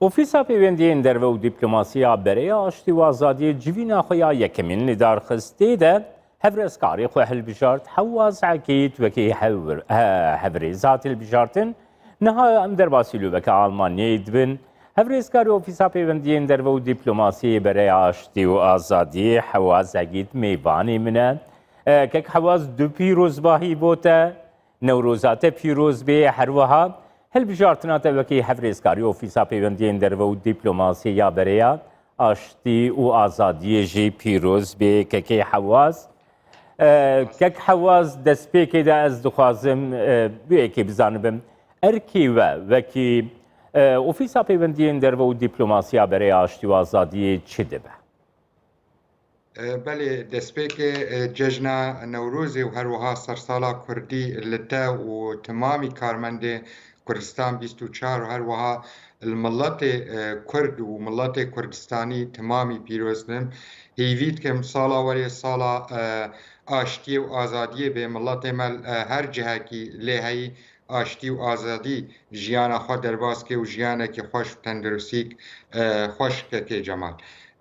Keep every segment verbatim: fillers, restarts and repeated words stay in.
Ofîsa Pêwendiyên Derve û Dîplomasiya Bereya Aştî û Azadiyê civîna xwe ya yekemîn li dar xist. Tê de hevrêzkarê xwe hilbijart Hewaz Egîd wekî hewr-, he-, hevrêz hat hilbijartin. Niha em derbasî lûveke Almanyayê dibin. Hevrêzkarê Ofîsa Pêwendiyên Derve û Dîplomasiyê Bereya Aştî û Azadiyê Hewaz Egîd mêvanê min e. E, kek Hewaz, du pîrozbahî bo te. Newroza te pîroz bê, her wiha hilbijartina te wekî hevrêzkarê Ofîsa Pêwendiyên Derve û Dîplomasiyê ya Bereya Aştî û Azadiyê jî pîroz bê, kekê Hewaz. E, kek Hewaz, destpêkê de ez dixwazim, e, bi yekê bizanibim, erkê we wekî, e, Ofîsa Pêwendiyên Derve û Dîplomasiya Bereya Aştî û Azadiyê çi dibe? E, belê, destpêkê, e, cejna Newrozê û her wiha sersala Kurdî li te û timamî karmendê Kurdistan bîst û çar û her wiha li miletê, e, Kurd û miletê Kurdistanî timamî pîroz dikim. Hêvî dikim sala werê sala, e, aştiyê û azadiyê bê. Miletê me, e, her cihekî lê heyî aştî û azadî jiyana xwe derbas ke û jiyanekî xweş û tenduristîk, e, xweş kekê Cemal.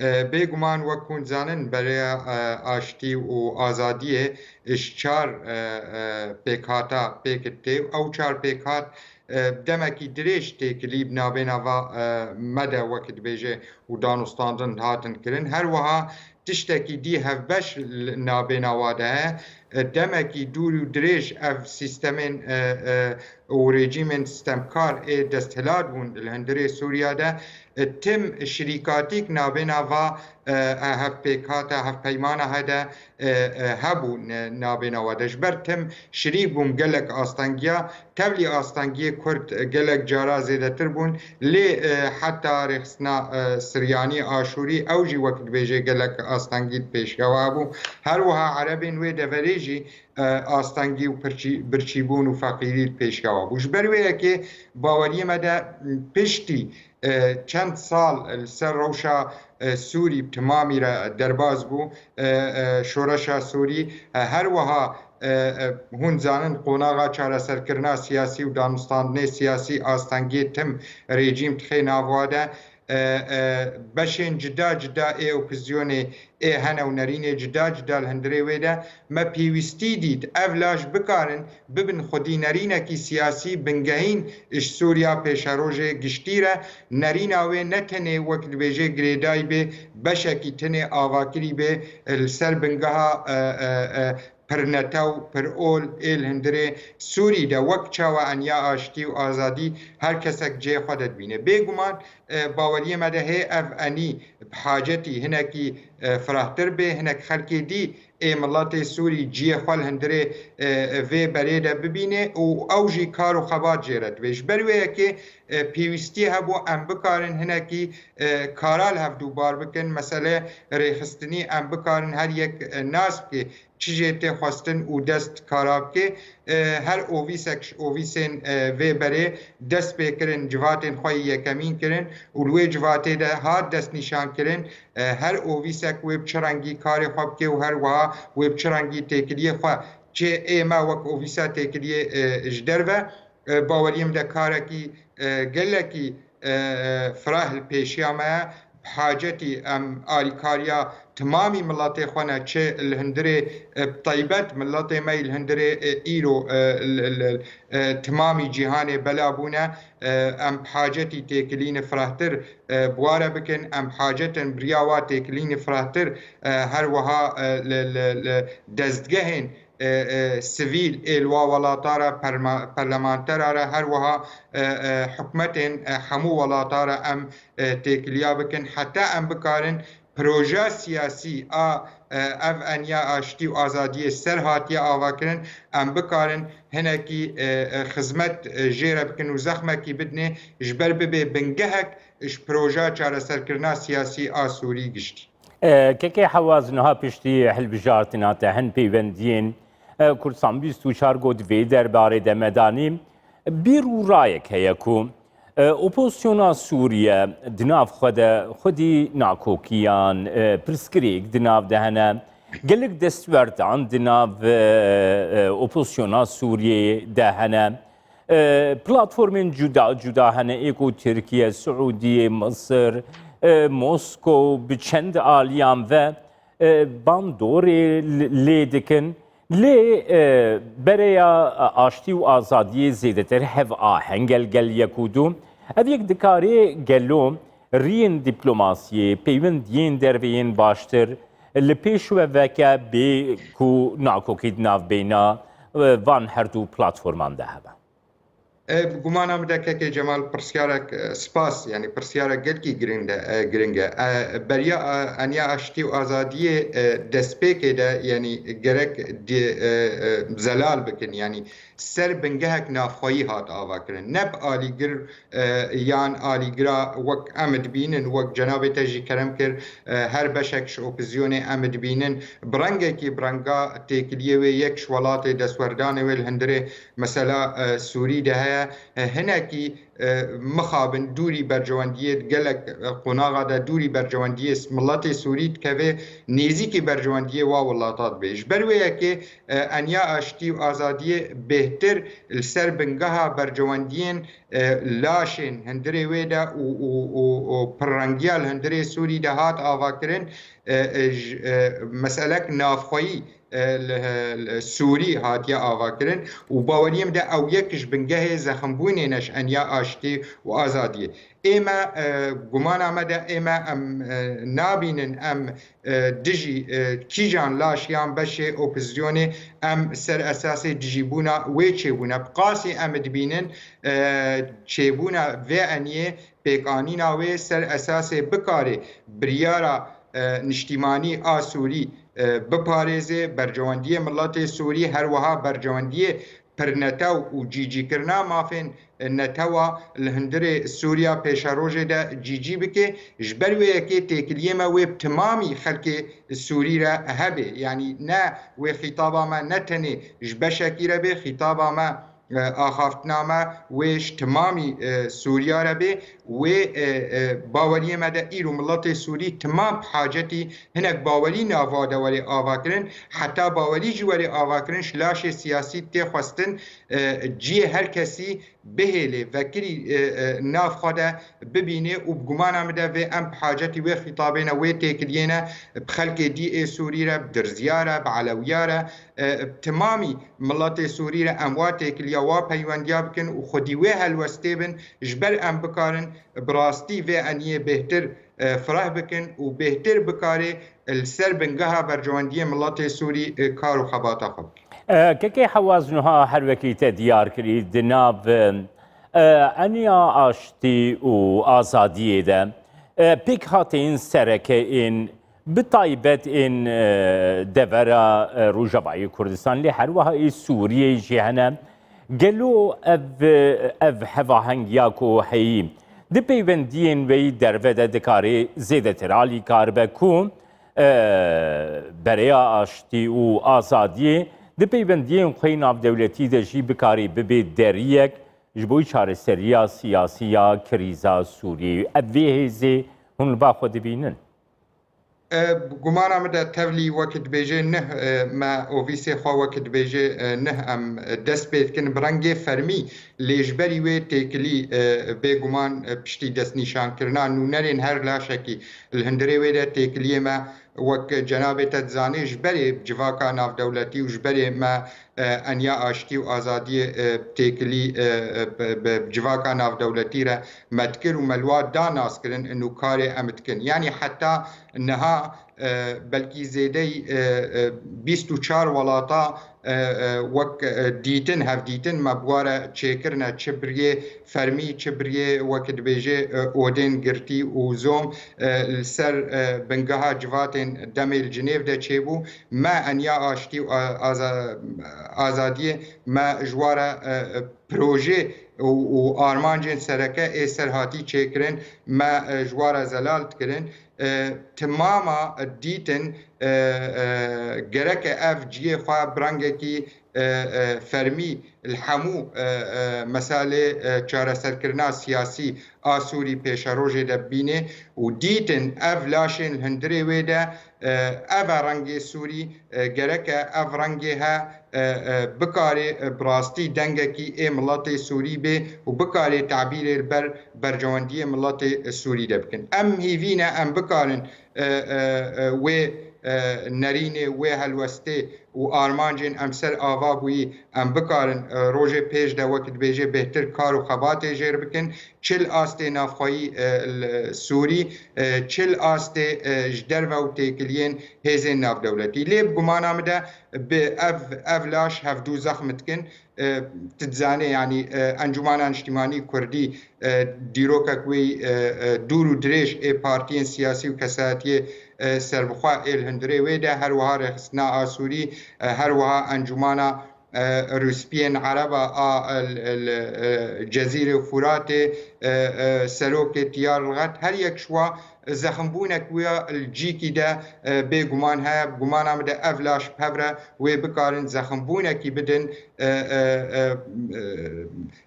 E, bêguman wek hûn zanin, bereya, e, aştî û azadiyê ji çar, e, e, pêkhata pêk tê. Ew çar pêkhat, e, demekî dirêj têkilî bi navbêna va, e, me de wek dibêje û danûstandin hatin kirin. Her wiha tiştekî dî hevbeş li nabêna wa de heye. E, demekî dûr û dirêj ev sîstemên, e, e, û rejîmên stemkar ê desthilat bûn li hundirê Sûriya de, e, tim şirîkatîk nabêna va, e, e, hevpêkhata, hevpeymana hede, e, e, hebûn, e, nabêna wa de. Ji ber tim şirîk bûn gelek astengiya, tevlî astengiyê Kurd gelek cara zêdetir bûn, lê, e, heta rêxistina, e, Siryanî Aşûrî ew jî wek dibêje gelek astengî di pêşiya we hebû. Her wiha Erebên wê deverê jî, e, astengî û pirçî-, birçîbûn û feqîrî di pêşiya we bû. Ji ber wê yekê baweriyê me de, m, piştî, e, çend sal li ser rewşa, e, Sûrî bi timamî re derbas bû, e, e, şoreşa Sûrî, e, her wiha, e, e, hûn zanin qonaxa çareserkirina siyasî û danûstandinê siyasî astengiyê tim rejîm dixê nav wa de, e, e, beşên cida cida ê opozisyonê ê hene û nerînê cida cida li hundirê wê de me pêwîstî dît ev laj bikarin bibin xwedî nerînekî siyasî bingehîn ji Sûriya pêşerojê giştî re. Nerîna wê ne tenê wek dibêje girêdayî bê, beşekî tenê avakirî bê, li ser bingeha, e, e, e, pirnetew, pirol ê li hundirê Sûrî de wek çawa eniya aştî û azadî her kesek cihê xwe de dibîne. Bêguman, e, baweriyê me de hê ev enî bi hacetî hinekî, e, firahtir bê, hinek xelkê dî ê miletê Sûrî cihê xwe li hundirê, e, e, vê berê de bibîne û ew jî kar û xebat jê re dibê. Ji ber wê yekê, e, pêwîstî hebû em bikarin hinekî, e, kara li hevdû bar bikin. Mesele rêxistinî em bikarin her yek, e, nas bike çi jê tê xwestin û dest kara bike. E, her ovîsek ji ovîsên, e, vê berê dest pê kirin, civatên xwe yî yekemîn kirin û li wê civatê de hat destnîşan kirin, e, her ovîsek wê bi çi rengî karê xwe bike û her wiha wê bi çi rengî têkiliyê xwe, çi ê me wek ovîsa têkiliyê, e, ji derve, e, baweriyê min de karekî, e, gelekî, e, e, firah li pêşiya me ye. Bi hacetî em alîkariya timamî miletê xwe ne, çi li hundirê, e, bi taybet miletê me yî li hundirê, e, îro, e, li, li, e, timamî cîhanê bela bûne. E, em bi hacetî têkilîne firahtir, e, bi wa re bikin. Em bi hacet in bi riya wa têkilîne firahtir, e, her wiha, e, li, li, li destgehên, e, e, sivîl ê li wa welata re, perma-, perlemantera re, her wiha, e, e, hikûmetên, e, hemû welata re em, e, têkiliya bikin. Heta em bikarin proja siyasî a, e, ev eniya aştî û azadiyê ser hatiye avakirin, em bikarin hinekî, e, e, xizmet, e, jê re bikin û zexmekî bidinê, ji ber bibe bingehek ji proja çareserkirina siyasî a Sûrî giştî. E, kekê Hewaz, niha piştî hilbijartina te hin peywendiyên, e, Kurdistan bîst û çar got vê derbarê de me danî. Bîr û rayek heye ku, e, opozisyona Sûriye di nav xwe de xwedî nakokiyan, e, pirsgirêk di nav de hene. Gelek destwerdan di nav, e, e, opozisyona Sûriyeyê de hene. E, platformên cuda cuda hene, ê ku Tirkiye, Siûdiye, Misir, e, Moskow bi çend aliyan ve, e, bandorê l-, lê dikin. Lê, e, bereya aştî û azadiyê zêdetir hev aheng e li gel yek û du. Ev yek dikarê gelo riyên dîplomasiyê, peywendiyên derve yên baştir li pêş we veke bê ku nakokî di navbeyna, e, van her du platforman de hebe? E, bi gumana min de kekê Cemal pirsyarek, e, spas, yanî pirsyarek gelkî giring de, e, giring e. E, beriya, e, eniya aştî û azadiyê, e, destpêkê de, yanî gerek di-, e, e, zelal bikin, yanî ser bingehek navxweyî hat avakirin. Ne bi alîgir, e, yan alîgira wek em dibînin, wek cenabê te jî kerem kir, e, her beşek ji opozîsyonê em dibînin, bi rengekî, bi renga têkiliyê wê yek ji welatê destwerdanê wê li hundirê mesela, e, Sûrî de heye. E, hinekî, e, mixabin dûrî berjewendiyê, gelek, e, qonaxa de dûrî berjewendiyê miletê Sûrî dikeve, nêzîkî berjewendiyê wa welata dibe. Ji ber wê yekê, e, eniya aştî û azadiyê bêhtir li ser bingeha berjewendiyên, e, laşên hundirê wê de û, û, û, û pirrengiya li hundirê Sûrî de hat avakirin, e, e, ji, e, meselek navxweyî, e, li, li Sûrî hatiye avakirin û baweriyê min de ew yek ji bingehê zeximbûnê ne ji eniya aştî û azadiyê. Ê me, e, gumana me de ê me em, e, nabînin em, e, dijî, e, kîjan laş yan beşê opozîsyonê em ser esasê dijîbûna wê çêbûne. Bi qasî em dibînin, e, çêbûna vê eniyê, pêkanîna wê ser esasê bikarê biryara, e, niştîmanî a Sûrî, e, biparêzê, berjewendiyê miletê Sûrî, her wiha berjewendiyê pirnetew û cîcîkirina mafên netewa li hundirê Sûriya pêşerojê de cîcî bike. Ji ber wê yekê têkiliyê me wê bi timamî xelkê Sûrî re hebe. Yanî ne wê xîtaba me ne tenê ji beşekî re bê, xîtaba me, e, axaftina me wê ji timamî, e, Sûriya re bê. Wê, e, e, baweriyê me de îro miletê Sûrî timam bi hacetî hinek bawerî nava de were avakirin. Heta bawerî jî were avakirin, ji laşê siyasî tê xwestin, e, ciyê her kesî bihêlê, vekirî, e, e, nav xwe de bibînê û bi gumana min de vê em bi hacetî wê xîtabê ne, wê têkiliyê ne, bi xelkê dî ê Sûrî re, bi Dirziya re, bi Elewiya re, e, bi timamî miletê Sûrî re em wa têkiliya, wa peywendiya bikin û xwedî wê helwestê bin, ji ber em bikarin bi rastî vê eniyê bêhtir, e, fireh bikin û bêhtir bikarê li ser bingeha berjewendiyê miletê Sûrî, e, kar û xebata xwe bike. E, Kekê Hewaz, niha her wekî te diyar kirî, di nav, e, eniya aştî û azadiyê de, e, pêkhateyên sereke ên, bi taybet ên, e, devera, e, Rojavayê Kurdistan, lê her wiha ê Sûriyeyê jî hene. Gelo ev, ev hevahengiya ku heyî di peywendiyên weyî derve de dikarê zêdetir alîkar be ku, e, bereya aştî û azadiyê di peywendiyên xwe yê navdewletî de jî bikarê bibê deriyek ji bo çareseriya siyasî ya krîza Sûriyeyê? Ev vê hêzê hûn li ba xwe dibînin? E, gumana min de tevlî wek dibêje nih, e, me ovîsê xwe wek dibêje, e, nih em dest pê dikin bi rengê fermî, lê ji berî wê têkilî, e, bêguman, e, piştî destnîşankirina nûnerên her laşekî li hundirê wê de têkiliyê me wek cenabê te dizanê ji berê civaka navdewletî û ji berê me e, eniya aştî û azadiyê, e, têkilî, e, e, bi, bi civaka navdewletî re me dikir û me li wa da naskirin û karê em dikin. Yanî heta niha, e, belkî zêdeyî, e, e, bîst û çar welata, e, e, wek, e, dîtin, hevdîtin me bi wa re çêkirine, çi bi riyê fermî, çi bi riyê wek dibêje, e, odên girtî û zom, e, li ser, e, bingeha civatên demê li Cinêv de çêbû. Me eniya aştî û a-, aza-, azadiyê me ji wa re, e, e, proje û, û armancên sereke ê serhatî çêkirin, me, e, ji wa re zelal dikirin. E, timama dîtin, e, e, gereke ev cihê xwe bi rengekî, e, e, fermî li hemû, e, e, meselê, e, çareserkirina siyasî a Sûrî pêşerojê de bibîne û dîtin ev laşên li hundirê wê de E, ev e rengê Sûrî, e, gereke ev rengê he, e, e, bikarê, e, bi rastî dengekî ê miletê Sûrî bê û bikarê tebîrê li ber berjewendiyê miletê Sûrî de bikin. Em hîvî ne em bikarin, e, e, e, wê, e, nerînê, wê helwestê û armancên em ser ava bûyî em bikarin, e, rojê pêş de wek dibêje bêhtir kar û xebatê jêr bikin. Çi li astê navxweyî, e, li Sûrî, e, çi li astê, e, ji derve û têkiliyên hêzên navdewletî. Lê bi gumana min de bi ev, ev laş hevdû zexm dikin. E, tu dizanê, yanî, e, Encûmana Niştimanî Kurdî, e, dîrokek wê, e, e, dûr û dirêj ê partiyên siyasî û kesayetiyê, e, serbixwe ê li hundirê wê de, her wiha Rêxistina Asûrî, e, her wiha Encûmana e, Rûspiyên Ereba a, el, el, e, Cezîrê Furatê, e, e, serokê Tiyar Lixet, her yek ji wa zexmbûnek wî ya li cîkî de, e, bêguman heye. Bi gumana min de ev laş bi hev re wê bikarin zexmbûnekî bidin, e, e, e, e,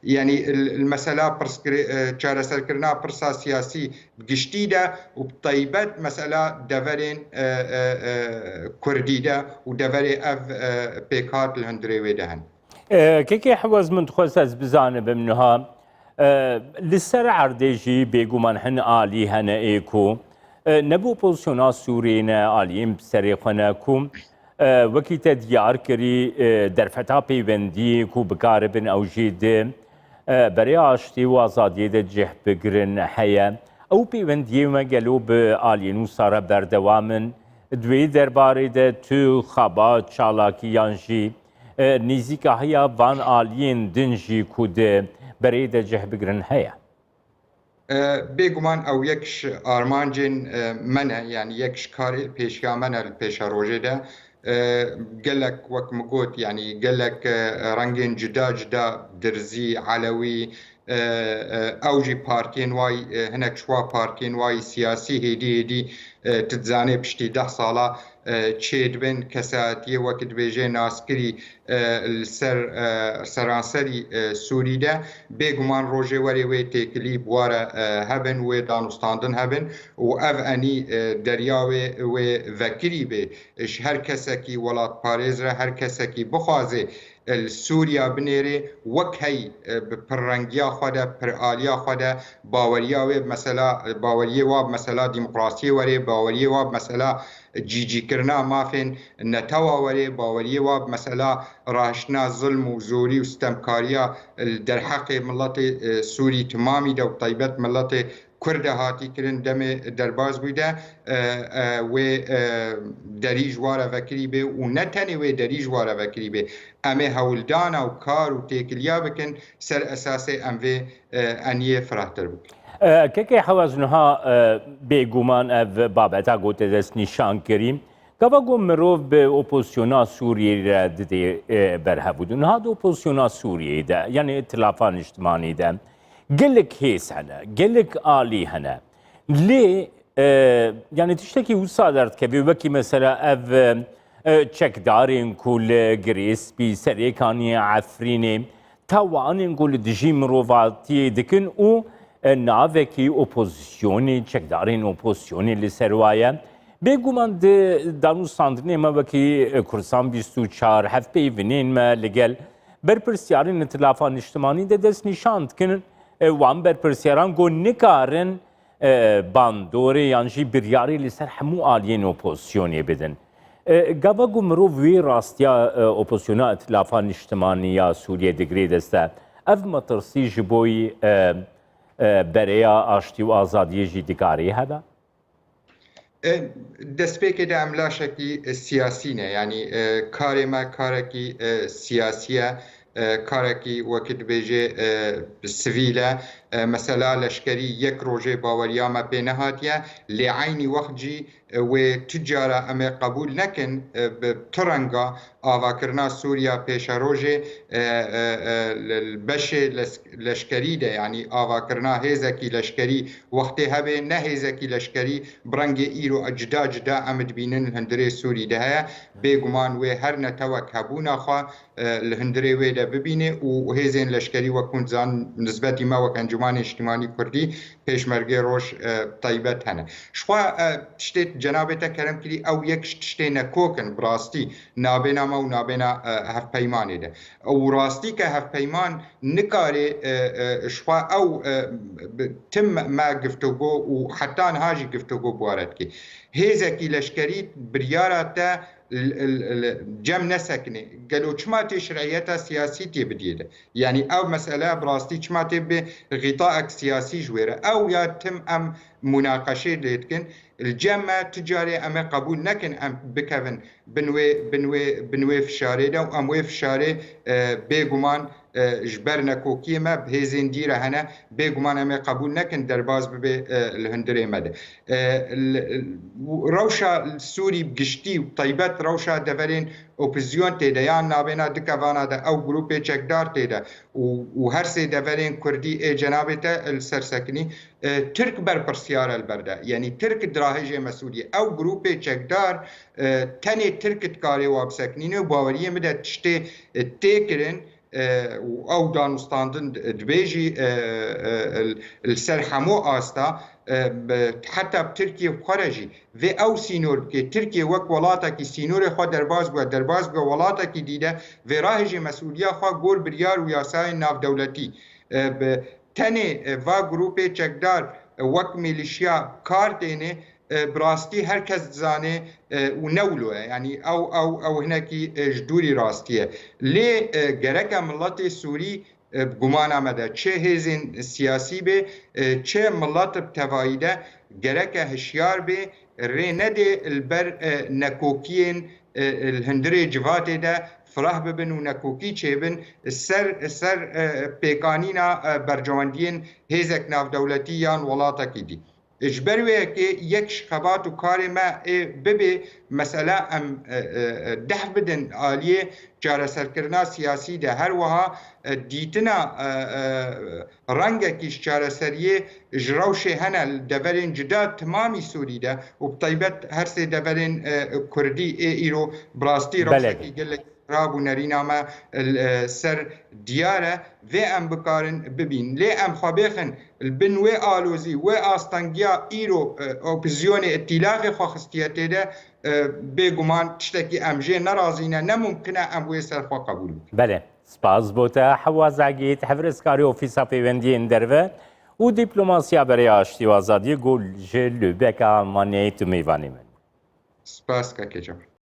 yanî li, li mesela pirsgirê-, e, çareserkirina pirsa siyasî bi giştî de û bi taybet mesela deverên, e, e, e, kurdî de û deverê ev, e, pêkhat li hundirê wê de hene. E, kekê Hewaz, min dixwest ez bizanibim niha, e, li ser erdê jî bêguman hin alî hene ê ku, e, ne bi opozisyona Sûriyê ne aliyên bi serê xwe ne ku, e, wekî te diyar kirî, e, derfeta peywendiyê ku bikaribin ew jî di, e, berê aştî û azadiyê de cih bigirin heye. Ew peywendiyê me gelo bi aliyên wisa re berdewam in? Di wê derbarê de tu xebat, çalakî yan jî, e, nîzîkahiya van aliyên din jî ku di berê de cih bigirin heye? E, bêguman ew yek ji armancên, e, me ne, yanî yek ji karê pêşiya me ne li pêşerojê de. E, gelek, wek min got, yanî gelek, e, rengên cuda cuda, dirzî, elewî, e, e, ew jî partiyên wayî, e, hinek ji wa partiyên wayî siyasî hêdî hêdî, e, tu dizanê piştî deh sala, e, çêdibin, kesayetiyê wek dibêje naskirî, e, li ser, e, seranserî, e, Sûrî de. Bêguman rojê werê wê têkilî bi wa re, e, hebin, wê danûstandin hebin û ev enî, e, derya wê, wê vekirî bê. Ji her kesekî welatparêz re, her kesekî bixwaze, e, li Sûriya binêrê, wek hey, e, bi pirrengiya xwe de, piraliya xwe de, baweriya wê bi mesela, baweriyê wa bi mesela demokrasiyê werê, baweriyê wa bi mesela cîcîkirina mafên netewa werê, baweriyê wa bi mesela rahiştina zilm û zorî û sitemkariya li derheqê miletê, e, Sûrî timamî de û taybet miletê Kurd de hatî kirin demê derbas bûyde, e, e, wê, e, derî ji wa re vekirî bê û ne tenê wê derî ji wa re vekirî bê. Em ê hewldana û kar û têkiliya bikin ser esasê em vê, e, eniyê firehtir bikin. E, kekê Hewaz, niha, e, bêguman ev babeta ku te dest nîşan kirî. Gava ku mirov bi opozisyona Sûriyê re didê, e, berhev û niha di opozisyona Sûriyeyê de, yanî îtilafa niştimanî de gelek hêz hene, gelek alî hene. Lê, e, yanî tiştekî wisa derdikeve, wekî mesela ev, e, çekdarên ku li Girê Spî, Serêkaniyê, Efrînê, tawanên ku li dijî mirovatiyê dikin û, e, navekî opozisyonê, çekdarên opozisyonê li ser wa ye. Bêguman di danûstandinê me wekî, e, Kurdistan bîst û çar, hevpeyvinên me li gel berpirsyarên îtilafa niştimanî de dest nîşan dikin, e, wan berpirsyar an ku nikarin, e, bandorê yan jî biryarê li ser hemû aliyên opozisyonê bidin. E, gava ku mirov wê rastiya, e, opozisyona îtilafa niştimanî ya Sûriyê digirê dest e, ev metirsî ji bo, e, e, bereya aştî û azadiyê jî dikarê hebe? E, destpêkê de em laşekî, e, siyasî ne. Yanî, e, karê me karekî, e, siyasî ye, e, karekî wekî dibêje, e, sivîl e. E, mesela leşkerî yek rojê baweriya me pê nehatiye. Lê eynî wext jî, e, wê tu cara em ê qebûl nekin, e, bi tu renga avakirina Sûriya pêşerojê, e, e, e, li, li beşê les-, leşkerî de, yanî avakirina hêzekî leşkerî wextê hebe, ne hêzekî leşkerî bi rengê îro cuda cuda em dibînin li hundirê Sûrî de heye. Bêguman wê her netewek hebûna xwe, e, li hundirê wê de bibîne û hêzên leşkerî wek hûn dizanin nisbetî me wek Encumanê Niştimanî Kurdî, Pêşmergê Roj, e, taybet hene. Ji xwe, e, tiştê cenabê te kerem kirî, ew yek ji tiştê nekok in, bi rastî nabêna me û nabêna, e, hevpeymanê de. Û rastî ke hevpeyman nikarê, e, e, ji xwe ew, e, bi, tim me giftogo û heta niha jî giftogo bi ware dike. Hêzekî leşkerî biryara te l-, l-, l-, cem nesekinê. Gelo çima tê şiriyeta siyasî tê bidiyê de? Yanî ev mesele bi rastî çima tê bi xîtaek siyasî ji wê re? Ew ya tim em munaqeşê lê dikin. Li cem me tu carê em ê qebûl nekin em bikevin bin wê, bin wê, bin wê fişarê de û em wê fişarê, e, bêguman, e, ji ber nekokiyê me bi hêzên dî re hene, bêguman em ê qebûl nekin derbas bibe, e, li hundirê me de. E, l-, l-, rewşa Sûrî bi giştî û taybet rewşa deverên opozîsyon tê de, yan nabêna du kevana de ew grûpê çekdar tê de û, û her sê deverên kurdî ê cenabê te li ser sekinî, e, Tirk berpirsyar e li ber de. Yanî Tirk dirahêjê me Sûriyê. Ew grûpê çekdar, e, tenê Tirk dikare wa bisekinîne û baweriyê min de tiştê, e, tê kirin, e, û ew danûstandin dibê jî, e, e, li ser hemû asta, e, bi, heta bi Tirkiye bi xwe re jî vê ew sînor bike. Tirkiye wek welatekî sînorê xwe derbas bûye, derbas bûye welatekî dî de, vê rahêjê mesûliya xwe gor biryar û yasayên navdewletî, e, bi tenê, e, va grûpê çekdar, e, wek milîşya kar têne, e, bi rastî her kes dizane, e, û ne wilo ye. Yanî ew, ew, ew hinekî, e, ji dûrî rastî ye. Lê, e, gereke miletê Sûrî, e, bi gumana me de çi hêzên siyasî bê, e, çi milet bi tevayî de gereke hişyar bê, rê nedê li ber, e, nekokiyên, e, li hundirê civatê de fireh bibin û nekokî çêbin, ser, ser, e, pêkanîna, e, berjewendiyên hêzek navdewletî yan welatekî dî. Ji ber wê yekê yek ji xebat û karê me ê bibe mesela em, e, e, e, deh bidin aliyê çareserkirina siyasî de, her wiha, e, dîtina, e, e, rengekî ji çareseriyê ji rewşê hene li deverên cuda timamî Sûrî de û bi taybet her sê deverên, e, kurdî ê îro bi rastî Belê. rewşekî gelek xirab û nerîna me, e, ser diyar e. Vê em bikarin bibîn. Lê em xwe bêxin li bin wê alozî, wê astengiya îro, e, opozîsyonê îtîlaxê xwe xistiye tê de, e, bêguman tiştekî em jê nerazî ne, ne mumkin e em wê ser xwe qebûl bikin. Belê. Spas bo te Hewa Zagît, hevrizkarê Ofîsa Pêwendiyên Derve û Dîplomasiya Berê Aştî û Azadiyê ku ji Lübeck a Almanyayê tu mêvanê min. Spas kekê can.